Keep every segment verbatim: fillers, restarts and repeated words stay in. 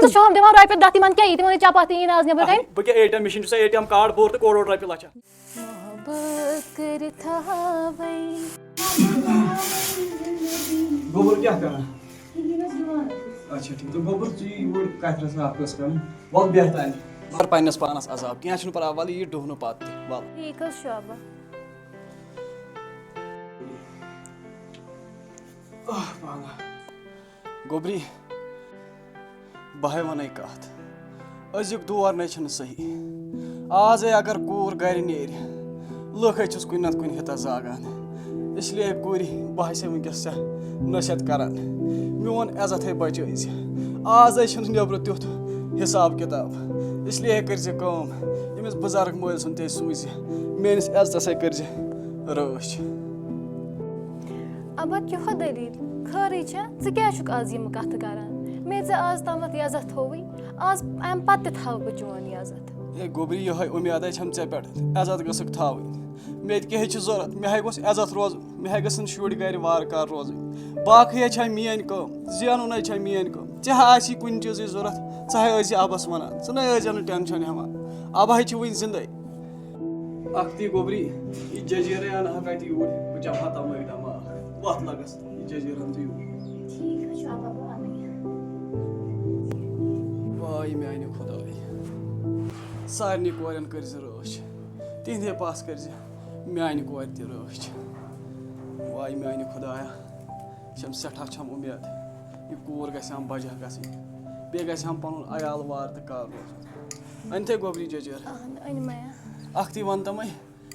ژٕ چھُہَم دِوان رۄپیہِ دَہ، تِمَن کیٛاہ یی؟ تِمَن یی چپاتھ، تہِ یی نہٕ آز نیٚبرٕ کَنہِ۔ بہٕ کیٛاہ اے ٹی ایم مِشیٖن چھُسا، اے ٹی ایم کارڈ بوٚر تہٕ کوڑ اوٚڑ رۄپیہِ لَچھا۔ محبت کٔرِتھ ہاوَے۔ گوٚبُر کیٛاہ کران؟ اچھا، ٹھیٖک۔ تہٕ گوٚبُر، ژٕ یہِ یور کَتھِ رَژھ اَکھ ٲس کران۔ وَلہٕ بیٚہہ تانۍ۔ مگر پنٛنِس پانَس عذاب۔ کینٛہہ چھُنہٕ پَرواے، وَلہٕ یہِ ڈُہنہٕ پَتہٕ تہِ۔ وَلہٕ۔ ٹھیٖک حظ چھُ، اَبا۔ آہ، پانا۔ گوٚبری، بہٕ ہے وَنَے کَتھ۔ أزیُک دور نَے چھُنہٕ صحیح۔ آز ہے اگر کوٗر گَرِ نیرِ، لُکھ ہے چھُس کُنہِ نَتہٕ کُنہِ حِتَس زاگان۔ اس لیے کوٗرِ، بہٕ ہَسے وٕنکیٚس ژےٚ نصیحت کَران۔ میون عزت ہے بَچٲیزِ۔ آز ہے چھُنہٕ نیٚبرٕ تیُتھ حِساب کِتاب۔ اس لیے کٔرۍ زِ کٲم، ییٚمِس بُزرگ مٲلۍ سُنٛد تہِ سوٗزِ۔ میٲنِس عزتَس ہے کٔرۍ زِ رٲچھ۔ اَبا، کیٛاہ دٔلیٖل؟ خٲرٕے چھا؟ ژٕ کیٛازِ چھُکھ آز یِم کَتھٕ کَران؟ مےٚ ژےٚ آز تامَتھ یَزَتھ تھووُے، آز اَمہِ پَتہٕ تہِ تھاوٕ بہٕ چون یَزَتھ۔ ہے گوٚبری، یِہوٚے اُمید ہے چھَم ژےٚ پٮ۪ٹھ، عزت گٔژھٕکھ تھاوٕنۍ۔ مےٚ تہِ کیٛاہ ہے چھِ ضوٚرَتھ؟ مےٚ ہے گوٚژھ عزت روزُن، مےٚ ہے گژھن شُرۍ گَرِ وارٕ کارٕ روزٕنۍ۔ باقٕے ہے چھےٚ میٛٲنۍ کٲم، زینُن ہے چھےٚ میٛٲنۍ کٲم۔ ژےٚ ہا آسی کُنہِ چیٖزٕچ ضوٚرَتھ، ژٕ ہے ٲسۍ زِ اَبَس وَنان، ژٕ نَے ٲسۍ زِ نہٕ ٹٮ۪نشَن ہٮ۪وان۔ اَبہٕ ہے چھِ وٕنہِ زِندَے۔ اکھتی گوٚبری، یہِ جٔزیٖرَے اَنہٕ ہا کَتہِ یوٗرۍ؟ بہٕ چَمہٕ ہا تَمٲے دَماغ۔ وَتھ لَگَس یہِ جٔزیٖرَن تہٕ یوٗرۍ۔ ٹھیٖک حظ چھُ، اَبا، بہٕ اَنَے۔ واے میٛانہِ خۄدایہِ۔ سارنٕے کورٮ۪ن کٔرۍ زِ رٲچھ۔ تِہِنٛدے پَس کٔرۍ زِ میٛانہِ کورِ تہِ رٲچھ۔ واے میٛانہِ خۄدایا۔ چھَم سٮ۪ٹھاہ چھَم اُمید، یہِ کوٗر گژھِ ہَم بجا گژھٕنۍ۔ بیٚیہِ گژھِ ہَم پَنُن عیال وار تہٕ کار روزُن۔ أنۍ تھے گوٚبری جٔجیٖر۔ اہن، أنۍ مَیا۔ اَکھتُے وَن تہٕ مَے،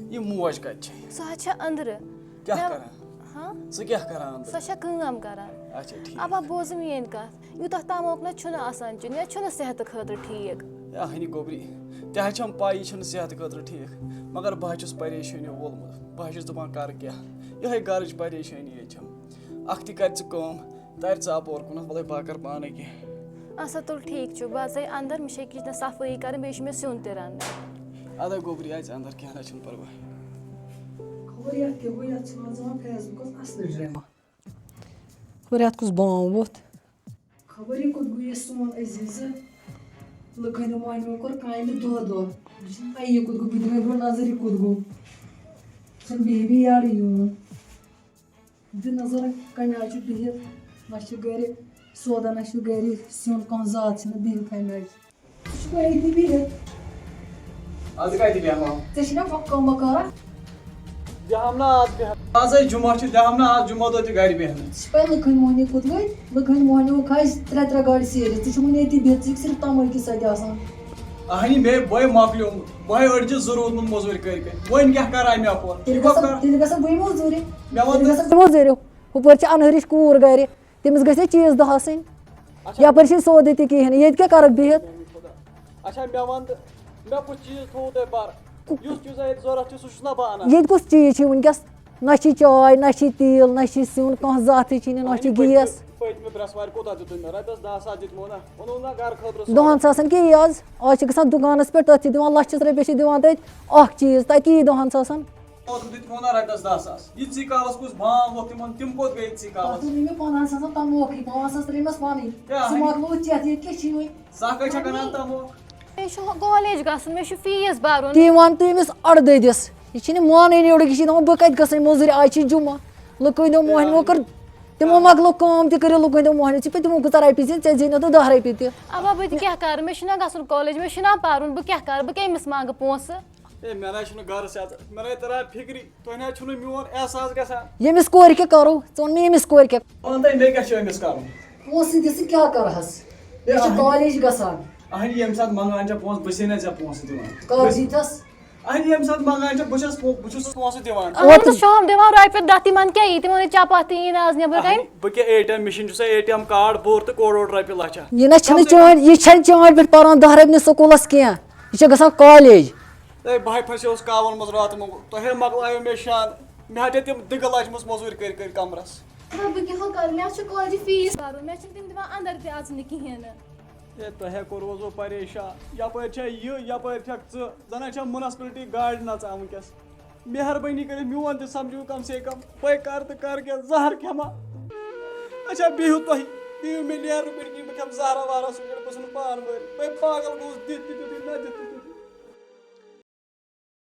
یہِ موج کَتہِ چھے؟ سۄ حظ چھےٚ أنٛدرٕ۔ کیٛاہ مےٚ کران؟ ہاں؟ ژٕ کیٛاہ کران أنٛدرٕ؟ سۄ چھےٚ کٲم کران۔ اچھا، ٹھیٖک۔ اَبا، بوزٕ میٛٲنۍ کَتھ۔ یوٗتاہ تَموکھ نہ چھُنہٕ آسان چیوٚن، یہِ چھُنہٕ صحتہٕ خٲطرٕ ٹھیٖک۔ یا ہنہِ گوٚبری، تہِ حظ چھَم پَے، یہِ چھُنہٕ صحتہٕ خٲطرٕ ٹھیٖک، مگر بہٕ حظ چھُس پریشٲنی وولمُت۔ بہٕ حظ چھُس دَپان، کَرٕ کیٛاہ؟ یِہوٚے گَرٕچ پریشٲنی حظ چھَم۔ اَکھتُے کَر ژٕ کٲم، تَرِ ژٕ اَپور کُنَتھ، وَلَے بہٕ ہا کَرٕ پانَے کینٛہہ۔ اَسا تُل، ٹھیٖک چھُ، بہٕ اژَے اَندَر، مےٚ چھےٚ کِچنَس صفٲیی کَرٕنۍ، بیٚیہِ چھُ مےٚ سیُن تہِ رَنُن۔ اَدٕ ہا گوٚبری، اَژ اَندَر، کینٛہہ نہ چھُنہٕ پَرواے۔ خبر یَتھ کیٛاہ گوٚو، یَتھ چھِ وَنان زَن فیسبُکَس اَصلٕچ ڈرٛاما۔ خبر یَتھ کُس بام ووٚتھ۔ خبر یہِ کوٚت گوٚو یہِ سون عزیزٕ؟ لُکَن ہُنٛد مۄہنیو کوٚر کامہِ دۄہ دۄہ۔ مےٚ چھُنہٕ پَیی یہِ کوٚت گوٚو، بہٕ دِمَے برونٛہہ نظر یہِ کوٚت گوٚو۔ چھُنہٕ بیٚیہِ بیٚیہِ یارٕ یِوان۔ دِ نظر کَمہِ آیہِ چھُ بِہِتھ، نہ چھُ گَرِ سودا، نہ چھُ گَرِ سیُن، کانٛہہ ذات چھِنہٕ بِہِتھ کَمہِ آیہِ۔ ژٕ چھُکھ أتی بِہِتھ۔ اَدٕ کَتہِ بیٚہمو؟ ژےٚ چھِنا پَکھ کٲم کَران؟ بیٚہم نہٕ آز بیٚہم۔ آز ہے جُمعہ چھُ، بیٚہم نہٕ آز جُمعہ دۄہ تہِ گَرِ بیٚہنہٕ۔ ژٕ چھُکھ پَے لُکہٕ ہٕنٛدۍ مۄہنی کوٚت وٲتۍ؟ لُکہٕ ہٕنٛدۍ مۄہنیو کھاے زٕ ترٛےٚ ترٛےٚ گاڑِ سیرِ۔ ژٕ چھُکھ وُنہِ أتی بِہِتھ، ژٕ چھُکھ صرف تَمٲکی سۭتۍ آسان۔ اَہنہِ، مےٚ بہٕ مۄکلیومُت، بہٕ ہے أڑجہِ زٕ روٗدمُت موٚزوٗرۍ کٔرۍ کٔرۍ۔ وۄنۍ کیٛاہ کَرٕ اَمہِ اَپور؟ تیٚلہِ یہِ گوٚو گژھن، کَرُن۔ تیٚلہِ گژھن بٕے موٚزوٗرِ۔ مےٚ وَن تیٚلہِ تہٕ۔ گژھن بٕے موٚزوٗرِ۔ ہُپٲرۍ چھِ اَنہَرِچ کوٗر گَرِ۔ تٔمِس گژھِ چیٖز دَہ آسٕنۍ۔ اچھا۔ یَپٲرۍ چھِنہٕ سودٕ تہِ کِہیٖنۍ، ییٚتہِ کیٛاہ کَرَکھ بِہِتھ؟ اچھا، مےٚ وَن تہٕ، مےٚ کُس چیٖز تھوٚوُ تۄہہِ بَرٕ؟ کُ- یُس چیٖز اَتہِ ضوٚرَتھ چھُ، سُہ چھُس نہ بہٕ اَنان۔ ییٚتہِ کُس چیٖز چھُ وٕنکیٚس؟ نہ چھِ چاے، نہ چھِ تیٖل، نہ چھِ سیُن، کانٛہہ ذاتٕے چھِنہٕ، نہ چھِ اَہنہِ، گیس۔ پٔتمہِ، پٔتمہِ برٛٮ۪سوارِ کوٗتاہ دیُتوٕ مےٚ؟ رۄپیَس دَہ ساس دِتمو نہ؟ اوٚنوُ نہ گَرٕ خٲطرٕ سورُے؟ دَہَن ساسَن کیٛاہ یی آز؟ آز چھِ گژھان دُکانَس پٮ۪ٹھ، تَتھ چھِ دِوان لَچھَس رۄپیَس چھِ دِوان تَتہِ اَکھ چیٖز، تَتہِ کیٛاہ یی دَہَن ساسَن؟ اوترٕ دِتمو نہ رۄپیَس دَہ ساس۔ یہِ ژٕے کالَس کُس بام ووٚتھ تِمَن، تِم کوٚت گٔے ژٕے کالَس؟ تَتھ اوٚن مےٚ پنٛدہَن ساسَن تَموکھٕے، پانٛژھ ساس ترٛٲیمَس پَنٕنۍ۔ کیٛاہ؟ ژٕ مۄکلووُتھ چٮ۪تھ، ییٚتہِ کیٛاہ چھِ یِوان؟ زانٛہہ کَتہِ چھَکھ اَنان تَموکھ؟ مےٚ چھُ کالج گژھُن، مےٚ چھُ فیٖس بَرُن۔ تی وَن تہٕ أمِس اَڑٕ دٔدِس، یہِ چھِنہٕ مانٲنی یورُک، یہِ چھِ دَپان، "بہٕ کَتہِ گژھٕ وۄنۍ مٔزوٗرِ، آز چھِ جُمعہ۔" لُکہٕ ہٕنٛدیو مۄہنِوو کٔر، تِمو مۄکلٲو کٲم تہِ، کٔرِو لُکہٕ ہٕنٛدیو مۄہنیو، ژٕ پے تِمو کۭژاہ رۄپیہِ زینہِ، ژےٚ زینہِ تہٕ دَہ رۄپیہِ تہِ۔ اَبا، بہٕ تہِ کیٛاہ کَرٕ؟ مےٚ چھُنہ گژھُن کالج، مےٚ چھُنہ پَرُن، بہٕ کیٛاہ کَرٕ؟ بہٕ کَمِس منٛگہٕ پونٛسہٕ؟ ہے، مےٚ نہ چھُنہٕ گَرَس اَژُن، مےٚ نہ تَران فِکرِ، تۄہہِ نہ چھُنہٕ میون احساس گژھان۔ ییٚمِس کورِ کیٛاہ کَرو؟ ژٕ وَن مےٚ، ییٚمِس کورِ کیٛاہ؟ وَن تہٕ مےٚ کیٛاہ چھُ أمِس کَرُن؟ پونٛسہٕ دِژٕ کیٛاہ کَرہَس؟ ہے، مےٚ چھُ اَہَن۔ کالج گژھان۔ اَہَن، ییٚمہِ ساتہٕ منٛگان چھےٚ پونٛسہٕ، بہٕ چھُسے نہ ژےٚ پونٛسہٕ دِوان۔ کَر دِتھَس؟ اَہَن، ییٚمہِ ساتہٕ منٛگان چھےٚ، بہٕ چھَس پو-، بہٕ چھُسَس پونٛسہٕ دِوان۔ اَہَن، اوترٕ ژٕ چھُہَم دِوان رۄپیہِ دَہ، تِمَن کیٛاہ یی؟ تِمَن یی چپاتھ تہِ یی نہٕ آز نیٚبرٕ کَنہِ۔ اَہَن، بہٕ کیٛاہ اے ٹی ایم مِشیٖن چھُسا، اے ٹی ایم کارڈ بوٚر تہٕ کوڑ اوٚڑ رۄپیہِ لَچھا؟ یہِ نہ چھَنہٕ چٲنۍ، یہِ چھَنہٕ چٲنۍ پٲٹھۍ پَران دَہ رۄپیہِ نہٕ سکوٗلَس کینٛہہ۔ یہِ چھےٚ گژھان کالج۔ ہے، بہٕ ہے پھسیوس کاوَن منٛز راتہٕ منٛگہٕ۔ تۄہے مۄکلایو مےٚ شان۔ مےٚ ہا چھےٚ تِم دِگہٕ لَجمٕژ مٔزوٗرۍ کٔرۍ کٔرۍ کَمرَس۔ نہ، بہٕ کیٛاہ ہو کَرٕ؟ مےٚ حظ چھُ کالجہِ فیٖس بَرُن۔ مےٚ چھِنہٕ تِم دِوان اَندَر تہِ اَژنہٕ کِہیٖنۍ نہٕ۔ ہے، تۄہے کوٚروٕ پَریشان۔ یَپٲرۍ چھےٚ یہِ، یَپٲرۍ چھَکھ ژٕ۔ زَن ہا چھےٚ مُنَسپلٹی گاڑِ نَژان وٕنۍکٮ۪س۔ مہربٲنی کٔرِتھ میون تہِ سَمجھِو کَم سے کَم۔ بہٕ کَرٕ تہٕ کَرٕ کیٛاہ؟ زَہر کھٮ۪ما؟ اچھا، بِہِو تُہۍ۔ دِیِو مےٚ نیرنہٕ کُنہِ کِنۍ، بہٕ کھٮ۪مہٕ زہرا وہرا سُہ کٔڑۍ بہٕ ژھٕنہٕ پان مٲرِتھ۔ بہٕ پاگل گوٚوُس، دِتھ تہِ دیُتُے، نہ دِتھ تہِ